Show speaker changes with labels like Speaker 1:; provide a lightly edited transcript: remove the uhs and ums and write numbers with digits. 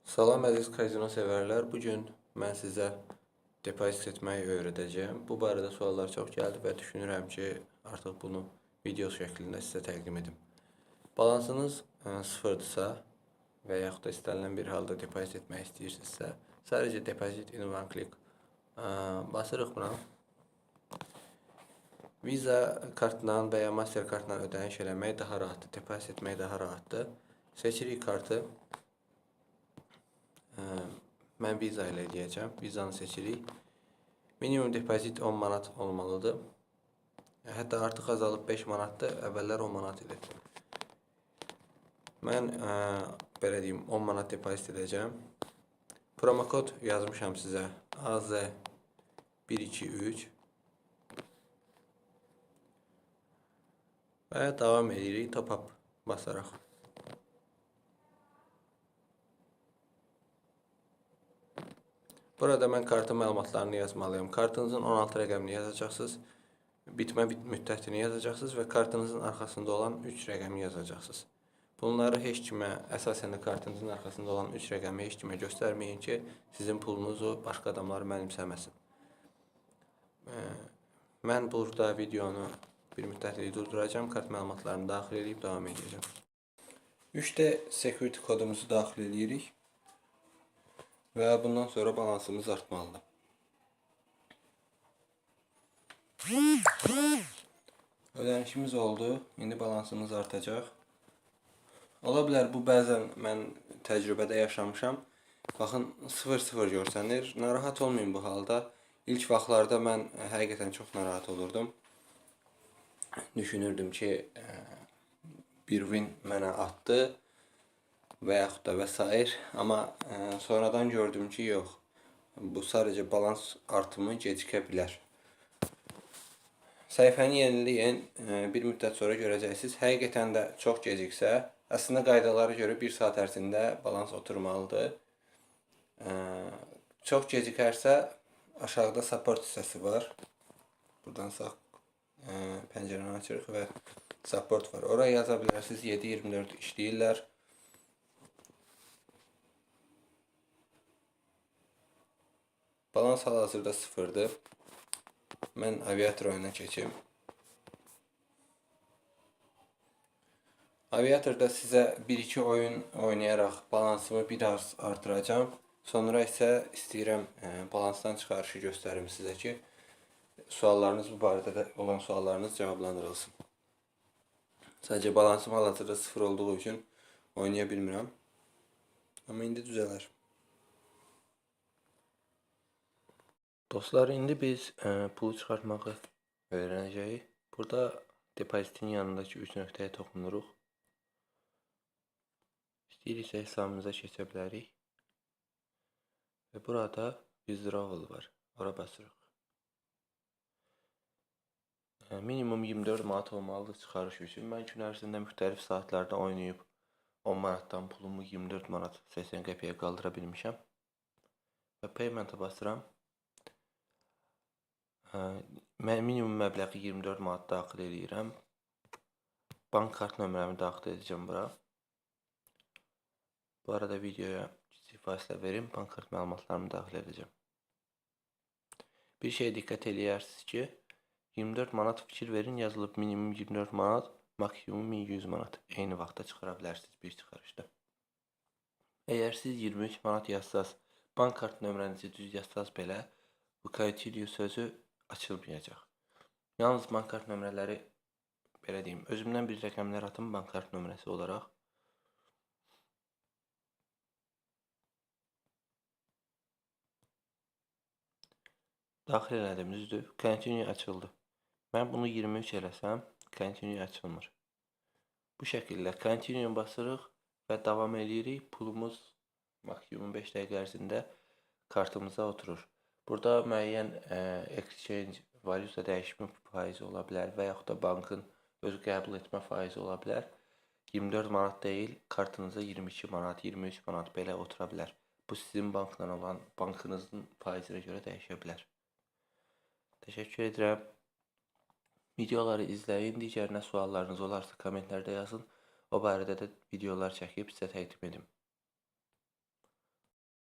Speaker 1: Salam əziz kazino sevərlər. Bu gün mən sizə depozit etməyi öyrədəcəyəm. Bu barədə suallar çox gəldi və düşünürəm ki, artıq bunu video şəklində sizə təqdim edim. Balansınız sıfırdırsa və yaxud da istənilən bir halda depozit etmək istəyirsinizsə, sadəcə depozit in one click basırıq buna. Visa kartla və ya Mastercardla ödəniş eləmək daha rahatdır, depozit etmək daha rahatdır. Seçirik kartı. Mən Visa ilə eləyəcəm. Visa-nı seçirik. Minimum depozit 10 manat olmalıdır. Hətta artıq azalıb 5 manatdır. Əvvəllər 10 manat idi. Mən belə deyim, 10 manat depozit edəcəm. Promokod yazmışam sizə. AZ123 və davam edirik top up basaraq. Burada mən kartın məlumatlarını yazmalıyam. Kartınızın 16 rəqəmini yazacaqsınız, bitmə müddətini yazacaqsınız və kartınızın arxasında olan 3 rəqəmi yazacaqsınız. Bunları heç kimə, əsasən də kartınızın arxasında olan 3 rəqəmi heç kimə göstərməyin ki, sizin pulunuzu başqa adamlar mənimsəməsin. Mən burada videonu bir müddətlik durduracağam, kart məlumatlarını daxil edib davam edəcəm. 3D security kodumuzu daxil edirik və bundan sonra balansımız artmalıdır. Ödənişimiz oldu. İndi balansımız artacaq. Ola bilər bu bəzən mən təcrübədə yaşamışam. Baxın 0-0 görsənir. Narahat olmayın bu halda. İlk vaxtlarda mən həqiqətən çox narahat olurdum. Düşünürdüm ki, bir win mənə atdı və yaxud da və sair. Amma sonradan gördüm ki, yox. Bu sadəcə balans artımı gecikə bilər. Səhifəni yeniləyin, bir müddət sonra görəcəksiniz. Həqiqətən də çox geciksə, əslində qaydalara görə 1 saat ərzində balans oturmalıdır. Çox gecikərsə aşağıda support hissəsi var. Buradan sağ pəncərəni açırıq və support var. Oraya yaza bilərsiniz. 7/24 işləyirlər. Balans hal-hazırda sıfırdır. Mən aviator oyuna keçim. Aviatorda sizə 1-2 oyun oynayaraq balansımı biraz artıracağam. Sonra isə istəyirəm balansdan çıxarışı göstərim sizə ki, suallarınız bu barədə də olan suallarınız cavablandırılsın. Sadəcə balansım hal-hazırda sıfır olduğu üçün oynaya bilmirəm. Amma indi düzələr. Dostlar, indi biz pulu çıxartmağı öyrənəcəyik. Burada depozitin yanındakı 3 nöqtəyə toxunuruq. İstəyiriksə hesabımıza keçə bilərik. Və burada withdrawal var. Ora basırıq. Minimum 24 manat olmalıdır çıxarış üçün. Mən gün ərzində müxtəlif saatlarda oynayıb 10 manatdan pulumu 24 manat 80 qəpiyə qaldıra bilmişəm. Və payment'a basıram. Mən minimum məbləği 24 manat daxil eləyirəm. Bank kart nömrəmi daxil edəcəm bura. Bu arada videoya kiçik fasilə verim, bank kart məlumatlarımı daxil edəcəm. Bir şeyə diqqət eləyərsiniz ki, 24 manat fikir verin, yazılıb minimum 24 manat, maksimum 1100 manat. Eyni vaxtda çıxara bilərsiniz bir çıxarışda. Əgər siz 23 manat yazsaz, bank kart nömrənizi düz yazsaz belə, bu continue sözü açılmayacaq. Yalnız bank kart nömrələri, belə deyim, özümdən bir rəqəmlər atım bank kart nömrəsi olaraq. Daxil elədim, düzdür. Continue açıldı. Mən bunu 23 eləsəm, continue açılmır. Bu şəkildə continue basırıq və davam eləyirik. Pulumuz maksimum 5 dəqiqə ərzində kartımıza oturur. Burada müəyyən exchange valyuta dəyişimi faizi ola bilər və yaxud da bankın öz qəbul etmə faizi ola bilər. 24 manat deyil, kartınıza 22 manat, 23 manat belə otura bilər. Bu sizin bankla olan bankınızın faizinə görə dəyişə bilər. Təşəkkür edirəm. Videoları izləyin. Digər nə suallarınız olarsa kommentlərdə yazın. O barədə də videolar çəkib sizə təqdim edim.